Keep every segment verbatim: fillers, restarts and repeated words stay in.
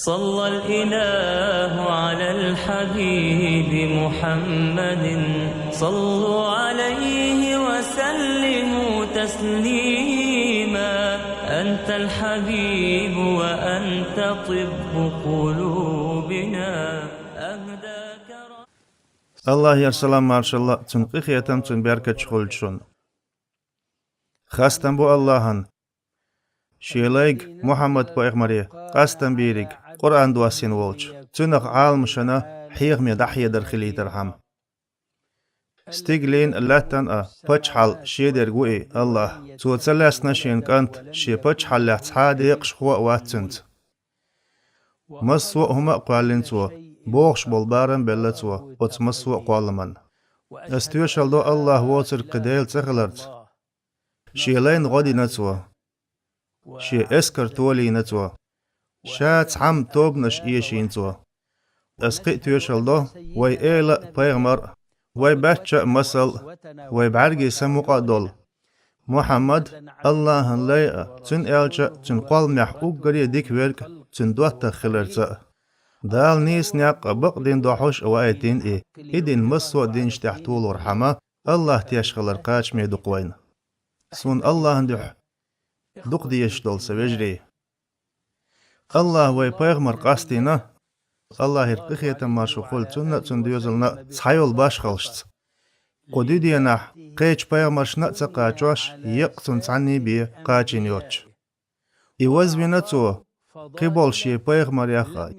صلى الإله على الحبيب محمد. صلوا عليه وسلموا تسليما. أنت الحبيب وأنت طب قلوبنا. أهداك Аллахьера салам-маршалла, цуьнан къинхетам, цуьнан беркаташ хуьлда шуна. Хастам бу Аллахьан, шен лайга Мухьаммад-пайхамаре къастам бийриг Къуръан доссийна волчу, цуьнах Ӏаламашна хьехаме дӀахьедар хилийтархьама. Стигалийн а, лаьттан а паччахьалла шен дерг ву и Аллахь. Цо ца лаьцна шен кӀант, шен паччахьаллех цхьа а декъашхо а вац цуьнца. Массо а хӀума а кхоьллина цо, бохуш болу барам а белла цо оцу массо а кхолламан. Ас тоьшалла до Аллахь воцург кхин Дела ца хиларца. Шен лайна гӀо дина цо. Шен эскар толийна цо. Ша цхьамма тобанаш эшийна цо. Ас кхин а тоьшалла до, вай эла а, пайхамар а, вай баьчча а масал а, вай бӀаьргийн са мукъа а долу Мухьаммад Аллахьан лай а, цуьнан элча а, цуьнан кхолламехь уггаре дика верг а, цуьнан доттагӀа хиларца а. Дала нийса некъ а, бакъдин дохьуш а ваийтина и, и дин массо а динаш тӀехь толорхьама, Аллахь теш хилар кхачаме ду-кх вайна. Суна Аллахьан дуьхьа дукха дезаш долу сан вежарий. Аллахь вай пайхамар къастийна, Аллахьера къинхетам-маршо хуьлда цунна а, цуьнан доьзална а, цхьайолу башхаллашца. Кху дуьненахь кхечу пайхамаршна а ца кхачош, еккъа цунна цхьанний бен кхачийна йоцуш. И вазвина цо, кхиболу шен пайхамарех а,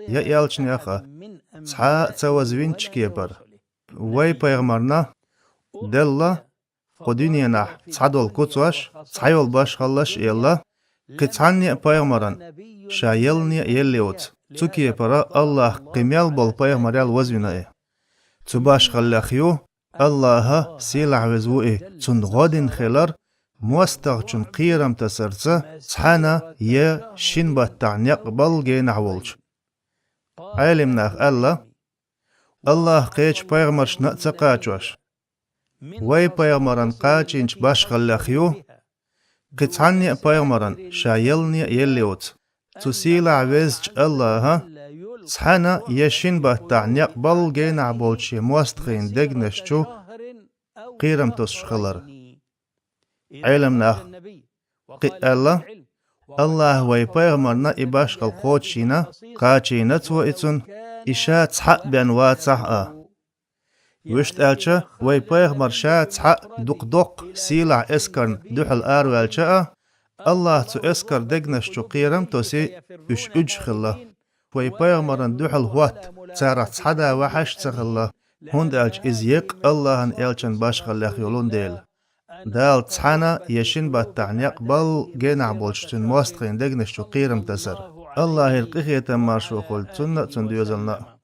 я элчанех а, цхьа а ца вазвинчу кепара. Вай пайхамарна делла кху дуьненахь цхьадолу куцаш, цхьайолу башхаллаш а елла, кхин цхьанне а пайхамаран ша яллане а елла йоцу, цу кепара Аллахь кхин мел болу пайхамарел вазвина и. Цу башхаллех ю, Аллахьа, сийлахь веза ву и, цунна гӀо дина хилар, мостагӀчун кхерам тасарца цхьаьна я шина баттахь некъ балла генахь волчу. Ӏелам наха аьлла, Аллахь кхечу пайхамаршна а ца кхачош, вай пайхамаран кхачийначу башхаллех ю, кхин цхьанне а пайхамаран ша яллане а елла йоцу, цу сийлахь везачу Аллахьа цхьаьна я шина баттахь некъ балла генахь болчу шен мостагӀийн дегнаш чу кхерам тосуш хилар. Ӏелам наха кхин а аьлла, Аллахьа вай пайхамарна и башхалла кхочушйина, кхачийна цо и цунна, и ша цхьаъ бен вацахь а. Вуьшта аьлча, вай пайхамар ша цхьаъ дукха доккха сийлахь эскарна дуьхьал араваьлча а, Аллахьа цу эскар дегнаш чу кхерам а тосий, уьш уьдуш хилла. Вай пайхамарна дуьхьал хӀотта царах цхьа а ваьхьаш а ца хилла, хӀунда аьлча иза еккъа Аллахьан элчан башхаллех йолун дела. Дала цхьаьна я шина баттахь некъ балла генахь болчу цуьнан мостагӀийн дегнаш чу кхерам тасар. Аллахьера къинхетам-маршо хуьлда цунна а, цуьнан доьзална а.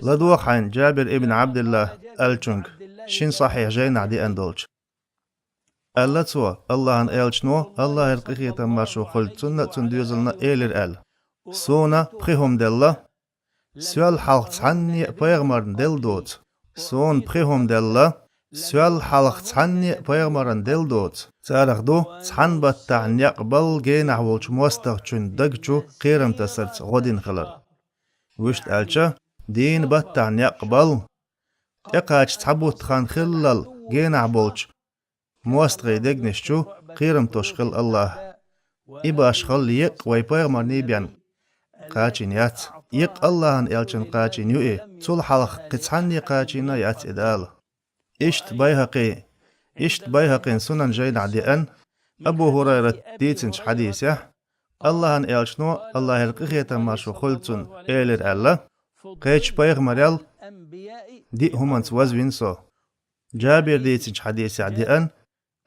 ЛадогӀа хьайна Джабир ибн Ӏабдиллахь аьллачуьнга, шина сахьихь жайнахь деана долчу. Аьлла цо, Аллахьан элчано, Аллахьера къинхетам-маршо хуьлда цунна а, цуьнан доьзална а, элира аьлла: «Суна пхи хӀума делла, соьл хьалха цхьанне а пайхамарна делла доцу. Суна пхи хӀума делла, соьл хьалха цхьанне а пайхамарна делла доцу. Царах ду цхьана баттахь некъ балла генахь волчу мостагӀчун даг чу кхерам тасарца гӀо дина хилар». Вуьшта аьлча, дийна баттахь некъ балла, тӀекхача цхьа бутт хан хиллал генахь болчу мостагӀийн дегнаш чу кхерам тосуш хилла Аллахь. И башхалла еккъа вай пайхамарний бен кхачийна яц. Еккъа Аллахьан элчан кхачийна ю и, цул хьалха кхин цхьанне кхачийна яц и Дала. Иштта Байхьакъи, иштта Байхьакъин Сунан жайнахь деана, Абу ХӀурайрат дийцинчу хьадисехь, Аллахьан элчано, Аллахьера къинхетам-маршо хуьлда цунна, элира аьлла: «Кхечу пайхамарел диъ хӀуманца вазвина со». Джабир дийцинчу хьадисехь деана: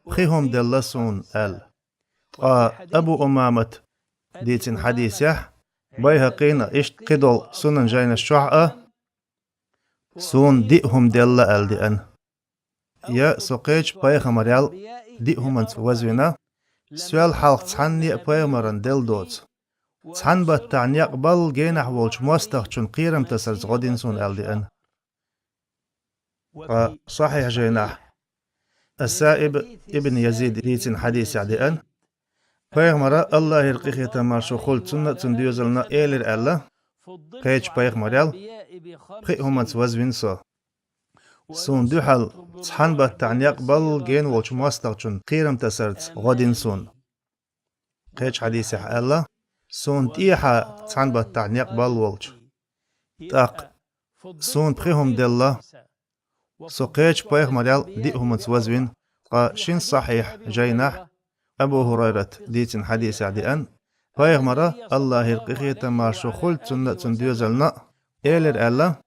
«Пхи хӀума делла суна», аьлла. Ткъа Абу Умамат дийцина хьадисехь, Байхьакъина иштта кхидолу Сунан жайнаш чохь а: «Суна диъ хӀума делла», аьлла деана. Я со кхечу пайхамарел диъ хӀуманца вазвина, соьл хьалха цхьанне а пайхамарна делла доцу. Цхьана баттахь некъ балла генахь волчу мостагӀчун кхерам тасарца гӀо дина суна аьлла деана. Ткъа сахьихь жайнахь Ас-Саиб ибн Язид дийцина хьадисехь деана: Пайхамара, Аллахьера къинхетам, маршо хуьлда цунна а цун доьзална а, элира аьлла: «Кхечу пайхамарел пхи хӀуманца вазвина со. Суна дуьхьал цхьана баттахь некъ балла гена волчу мостагӀчун кхерам тасарца гӀо дина суна». Кхечу хьадисехь аьлла: «Суна тӀехьа цхьана баттахь некъ балла волчу». ТӀаккха: «Суна пхи хӀума делла. Со кхечу пайхамарел диъ хӀуманца вазвина». Ткъа шина сахьихь жайнахь, Абу ХӀурайрат дийцина хьадисехь деана, пайхамара, Аллахьера къинхетам, маршо хуьлда цунна а цун доьзална а, элира аьлла: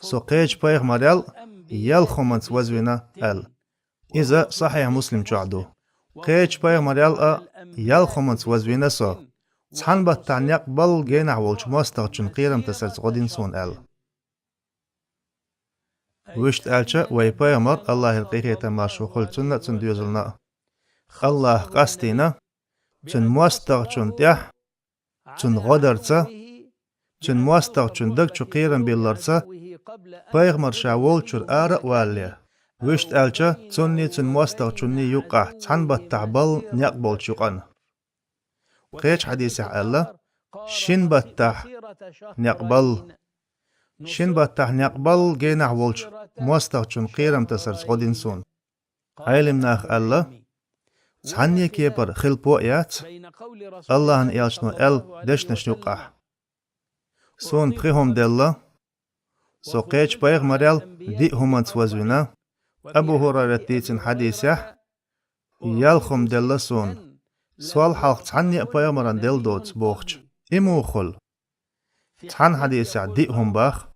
«Со кхечу пайхамарел ялх хӀуманца вазвина», аьлла. Иза Сахьихь Муслим чохь ду. Кхечу пайхамарел а ялх хӀуманца вазвина со, цхьана баттахь некъ балла генахь волчу мостагӀчун кхерам тасарца гӀо дина суна аьлла. Вуьшта аьлча, вай пайхамар, Аллахьера къинхетам, маршо хуьлда цунна а цун доьзална а, Аллахь къастийна, цуьнан мостагӀчунна тӀехь, цунна гӀо дарца, цуьнан мостагӀчун даг чу кхерам билларца, пайхамар ша волчуьра ара а валале, вуьшта аьлча, цунний, цуьнан мостагӀчунний юккъахь цхьана баттахь балла некъ болчу юкъана. Кхечу хьадисехь аьлла: «Шина баттахь некъ балла». Шина баттахь некъ балла генахь волчу мостагӀчун кхерам тасарца гӀо дина суна. Ӏелим наха аьлла: «Цхьанне кепара хилпо а яц Аллахьан элчано аьлла дешнаш юккъахь». Суна пхи хӀума делла. Со кхечу пайхамарел диъ хӀуманца вазвина. Абу ХӀурайрат дийцина хьадисехь: «Ялх хӀума делла суна, сол хьалха цхьанне а пайхамаран делла доцу», бохучу. И муха хуьлу? Цхьана хьадисехь диъ хӀума боху,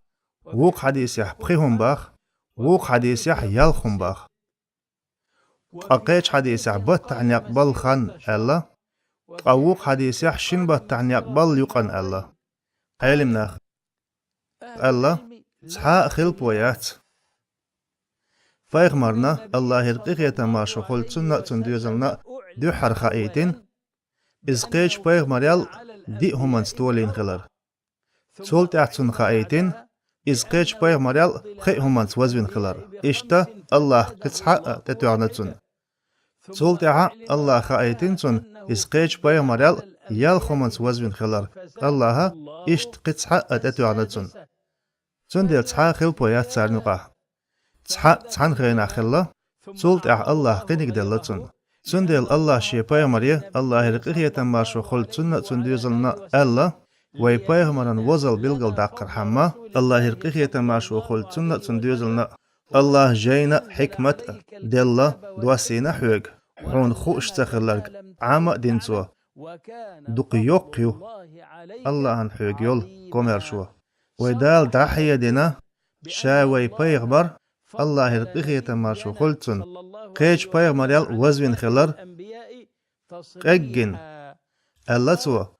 вукху хьадисехь пхи хӀума боху, вукху хьадисехь ялх хӀума боху. Ткъа кхечу хьадисехь баттахь некъ балла хан аьлла, ткъа вукху хьадисехь шина баттахь некъ балла юкъана аьлла. Ӏелим наха аьлла: «Цхьа а хилпо яц». Пайхамарна, Аллахьера къинхетам, маршо хуьлда цунна а цун доьзална а, дуьххьара хаийтина иза кхечу пайхамарел диъ хӀуманца толийна хилар. Цул тӀаьхьа цунна хаийтина иза кхечу пайхамарел пхи хӀуманца вазвина хилар. Иштта Аллахь кхин цхьаъ а тӀетоьхна цунна. Цул тӀаьхьа Аллахь хаийтина цунна иза кхечу пайхамарел ялх хӀуманца вазвина хилар. Аллахьа иштта кхин цхьаъ а тӀетоьхна цунна. Цундела цхьа а хилпо яц царна юкъахь. Цхьаъ цхьана хенахь хилла, цул тӀаьхьа Аллахь кхиниг делла цунна. Цундела Аллахь шен пайхамаре, Аллахьера къинхетам, маршо хуьлда цунна а цун доьзална а, аьлла: «Вай пайхамаран возал билгалдаккхархьама, Аллахьера къинхетам, маршо хуьлда цунна а цун доьзална а, Аллахь жайна а, хьикмат а делла, доссийна хьоьга, хьуна хууш ца хилларг Ӏама а дина цо. Дукха йоккха ю Аллахьан хьоьга йолу комаьршо». Вай Дала дӀахьедина, ша вай пайхамар, Аллахьера къинхетам, маршо хуьлда цунна, кхечу пайхамарел вазвина хилар къеггина, аьлла цо,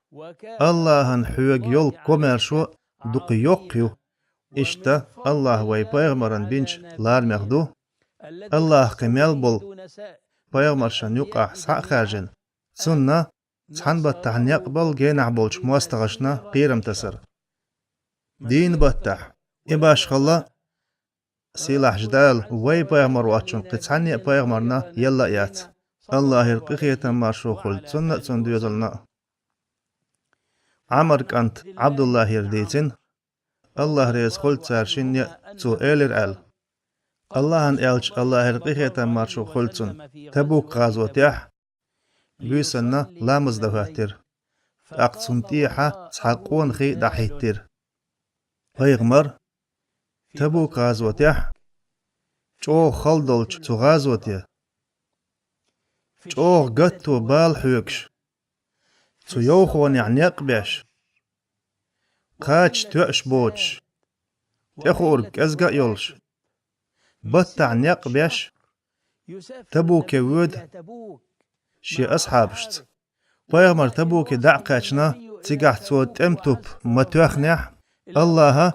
Аллахьан хьоьга йолу комаьршо дукха йоккха ю. Иштта Аллахь вай пайхамаран бинчу ларамех ду, Аллахь кхин мел болу пайхамаршна юкъахь схьа а хаьржина, цунна цхьана баттахь некъ балла генахь болчу мостагӀашна кхерам тасар. Дийнан баттахь, и башхалла, сийлахьчу Дала вай пайхамар воцчунна кхин цхьанне а пайхамарна елла а яц, Аллахьера къинхетам, маршо хуьлда цунна а цун доьзална а. Ӏамар кӀант Ӏабдуллахьера дийцина, Аллахь реза хуьлда цара шинна а, цо элира аьлла: Аллахьан элча, Аллахьера къинхетам, маршо хуьлда цунна, Табук-гӀазотехь буьйсанна ламаз дан хӀоьттира, тӀаккха цунна тӀехьа цхьа къонахий дӀахӀиттира. Пайхамар Табук-гӀазотехь, чӀогӀа хала долчу цу гӀазоте, чӀогӀа гатто бала хьоьгуш, цу йовхонехь некъ беш, кхача тоьаш боцуш, тӀехуург кӀезга а йолуш, баттахь некъ беш, Табуке воьду шен асхьабашца. Пайхамар Табуке дӀа а кхаьчна, цигахь цо тӀеман туп ма тоьхнехь, Аллахьа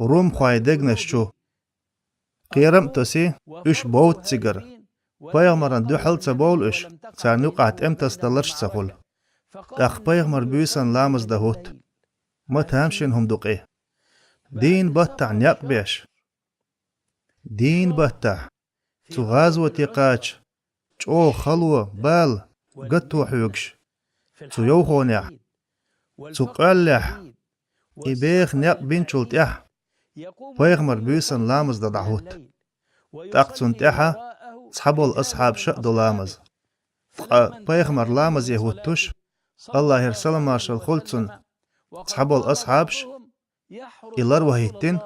румхойн дегнаш чу кхерам а тосий, уьш бовду цигара. Пайхамарна дуьхьал а ца бовлу уьш, царна юкъахь тӀеман тасадаларш а ца хуьлу. ТӀаккха пайхамар буьйсанна ламаз дан хӀутту. Ма тамашийна хӀума ду-кх и. Дийнан баттахь некъ беш, дийнан баттахь, цу гӀазоте кхача, чӀогӀа хало, бала, гатто хьоьгуш, цу йовхонехь, цу къоьллехь, и беха некъ бинчул тӀаьхьа пайхамар буьйсанна ламаз дан дӀахӀутту. ТӀаккха цунна тӀаьхьа цхьаболу асхьабаша а до ламаз. Ткъа пайхамар ламазе хӀуттуш, Аллахьера салам-маршалла хуьлда цунна, цхьаболу асхьабаш и ларван хӀиттина,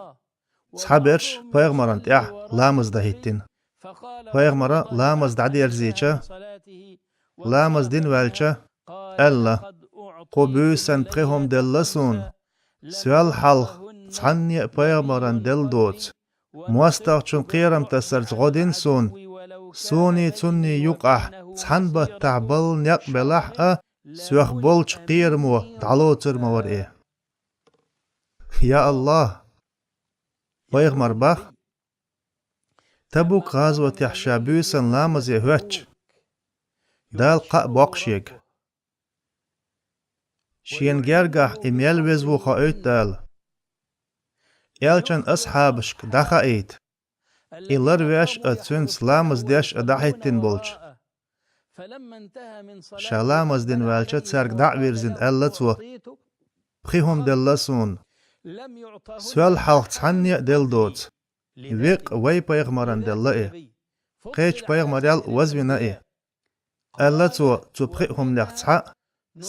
цхьаберш пайхамарна тӀаьхьа ламаз дан хӀиттина. Пайхамара ламаз дӀадерзийча, ламаз дина ваьлча, аьлла: «Кху буьйсанна пхи хӀума делла суна, соьлла хьалха цхьанне а пайхамарна делла доцу. МостагӀчун кхерам тасарца гӀо дина суна. Суний, цунний юкъахь цхьана баттахь балла некъ белахь а, соьх болчу кхерамо дӀалоцур ма вара и». Я Аллах! Пайхамар бах, Табук гӀазотехь ша буьйсанна ламазе хӀоьттича, Дала кхаъ боккху шега. Шена гергахь и мел веза ву хоуьйту Дала. Элчан асхьабашка дӀахаийта, и ларвеш а, цуьнца ламаз деш а дӀахӀиттина болчу. Ша ламаз дина ваьлча, цаьрга дӀа а вирзина, аьлла цо: «Пхи хӀума делла суна, соьлла хьалха цхьанне а делла доцу. Веккъа вай пайхамарна делла и. Кхечу пайхамарел а вазвина и». Аьлла цо: «Цу пхи а хӀуманех цхьаъ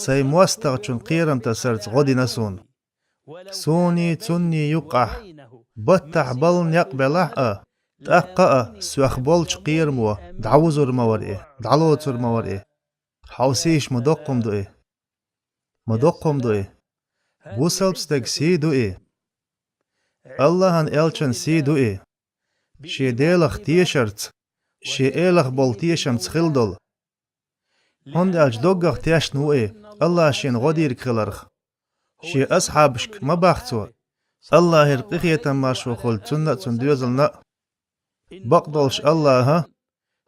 сайн мостагӀчун кхерам тасарца гӀо дина суна. Суний, цунний юкъахь баттахь балла некъ белахь а, тӀаккха а соьх болчу кхерамо дӀавузур ма вара и, дӀалоцур ма вара и». Хьовсийша, ма доккха хӀума ду и. Ма доккха хӀума ду и. Бусалба стеган сий ду и. Аллахьан элчан сий ду и. Шен Делах тешарца, шен элах болу тешамца хилла долу. ХӀунда аьлча доггах тешна ву и, Аллахь шена гӀо дийриг хиларх. Шен асхьабашка ма бах цо, Аллахьера къинхетам, маршо хуьлда цунна а, цуьнан доьзална а: «Бакъдолуш Аллахьа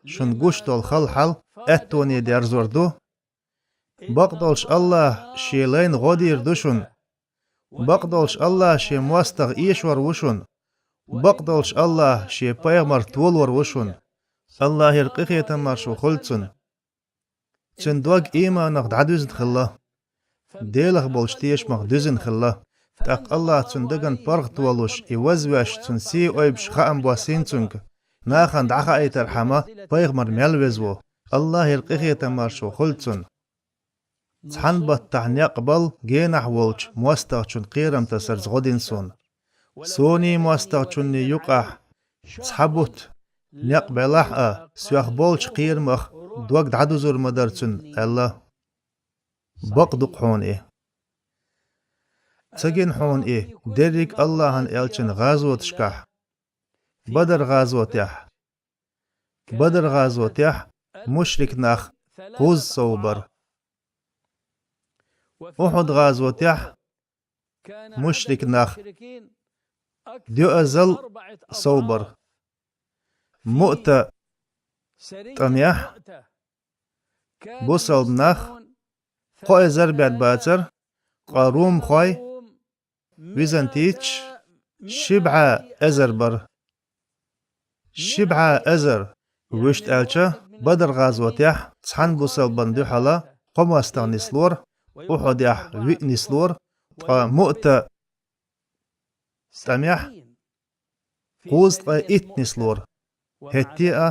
шуна гуш долу хала хьал аьттоне дерзор ду. Бакъдолуш Аллахь шен лайна гӀо дийр ду шуна. Бакъдолуш Аллахь шен мостагӀа эшор ву шуна. Бакъдолуш Аллахь шен пайхамар толор ву шуна». Аллахьера къинхетам, маршо хуьлда цунна. Цуьнан дог ийманах дӀадуьзна хилла. Делах болчу тешамах дуьзина хилла. ТӀаккха Аллахь цуьнан дагна паргӀат волуш, и вазвеш, цуьнан сий ойбуш хаам боссийна цуьнга. Нахана дӀахаийтархьама, пайхамар мел веза ву, Аллахьера къинхетам, маршо хуьлда цунна. Цхьана баттахь некъ балла генахь волчу мостагӀчун кхерам тасарца гӀо дина суна. Суний, мостагӀчунний юкъахь цхьа бутт некъ белахь а, соьх болчу кхерамах дог дӀадузур ма дара цуьнан, аьлла. Бакъ ду-кх хьуна и. Ца гина хьуна и дерриг Аллахьан элчан гӀазоташкахь, Бадар гӀазотехь. Бадар гӀазотехь мушрик нах кхузза сов бара. Ухьуд гӀазотехь мушрик нах доьазал сов бара. Муъта тӀамехь бусалба нах кхо эзар бен бацара, ткъа румхой, византийцаш ши бӀе эзар бара. Ши бӀе эзар, вуьшта аьлча, Бадар гӀазотехь цхьана бусалбанна дуьхьала кхо мостагӀа нислора, Ухьудехь виъ нислора, ткъа Муъта тӀамехь кхузткъе итт нислора. ХӀетте а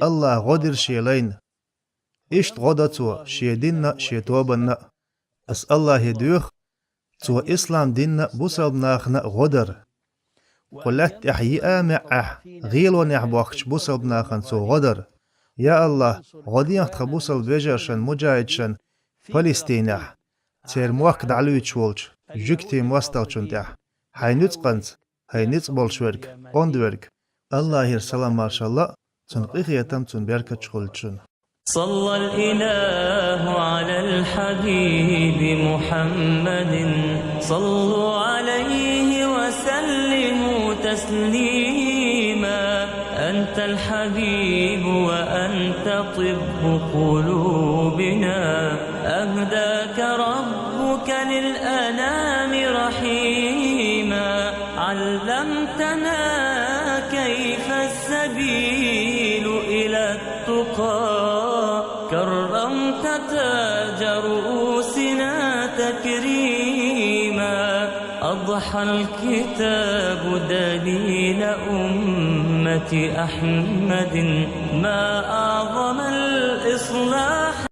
Аллахь гӀо дира шен лайна. Иштта гӀо до цо шен динна а, шен тобанна а. Ас Аллахье доьху цо ислам динна а, бусалба нахана а гӀо дар. Кху лаьтта тӀехь йиъа маьӀӀехь гӀелонехь бохкучу бусалба нахана цо гӀо дар. Я Аллахь, гӀо дехьа тхан бусалба вежаршан, муджахӀидшан Палестинехь, церан мохк дӀалуьйчуш волчу жуьгтийн мостагӀчунна тӀехь. Хьайн нуьцкъанца, хьайн ницкъ болуш верг, онда верг, Аллахьера салам-маршалла а, цуьнан къинхетам, цуьнан беркаташ хуьлда шуна. صلى الإله على الحبيب محمد، صلوا عليه وسلموا تسليما. أنت الحبيب وأنت طب قلوبنا، أهداك ربك للأنام رحيما. علمتنا كيف السبيل إلى التقى، كرمت تاج كريما. أضحى الكتاب دليل أمة أحمد، ما أعظم الإصلاح.